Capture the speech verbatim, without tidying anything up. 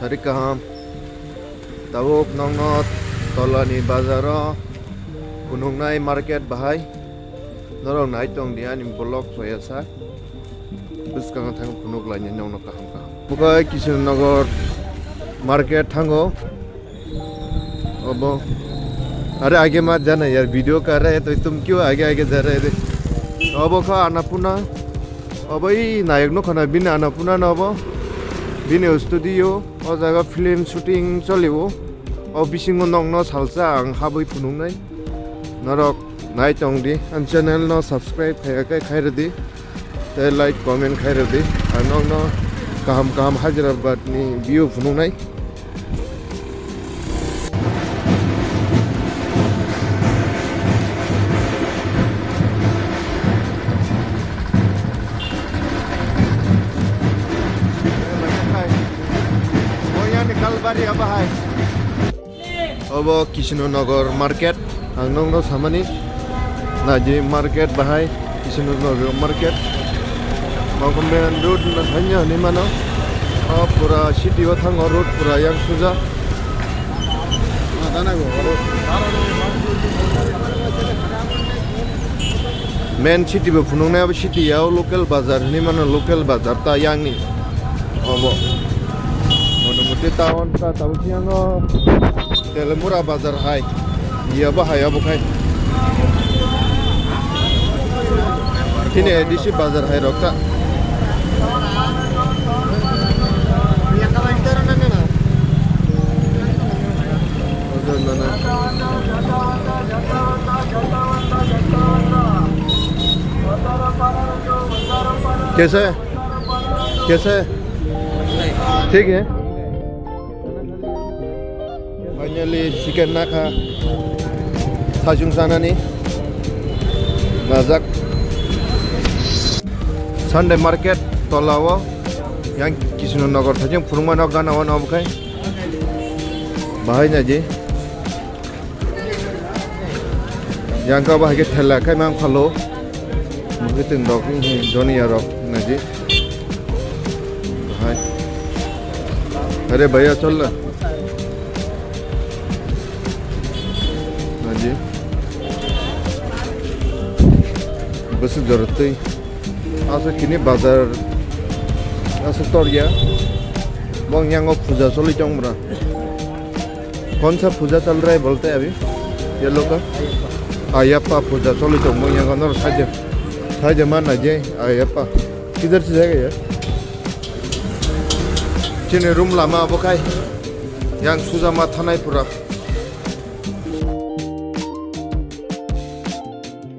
Ari kaham. Tabuk nongno tolani bazaro phunuknai market bahai. Norok nai tong di ani vlog soya sa. Bwskango thang phunuk lainai nongno kaham kaham. Bukai Kishan Nagar market thango. Obo. Are age ma jana yar video kar rahe to tum kyo age age ja rahe de. Obo kha Annapurna. Obo i nayok no khana bini Annapurna no obo. Bini studio o jaga film shooting choliwo. O bisingo nongno salsa ang habwi phunuknai. Norok nai tong di. An channel no subscribe khaya khe khai rwdi. Tei like, comment khai rwdi. Ang nokno kaham kaham Hyderabad ni view phunuknai. Obo Kishnanagar market, ang nokno samani. Naidi market bahai, Kishnanagar market. Mokho main road na thanya hinwi mano. O pura city o thango road pura yang suja. Main city bo phunuknai abo city o local bazar hinwi mano, local bazar ta yangni obo. Motamuti town ta tabuk yango Telemura bazar hai. Yabo hai abo khai. Chini A D C bazar hai rok ta. कैसे है? कैसे है? ठीक है। Finally chicken nakha sajung sanani najak. Sunday market tolao yang Kishnanagar thajeng phurungma nok gana wano obo khai bahai naidi. Yang kabo hai khe thela khai mang phalo. Mungkin tin rok, doniya rok naidi. Hai. Are bhaiya chol na. Naidi. Bwswk jorotwi. Aswk kini bazar aswk torya. Bong yango puja choli tong bra. कौन सा पूजा चल रहा है बोलते हैं अभी ये लोग का? Ayappa puja choli tong bong yango nor saje. Saje man na je Ayappa. किधर से जाएगा यार? Chini room lama abo khai. Yang suja ma thanai pura.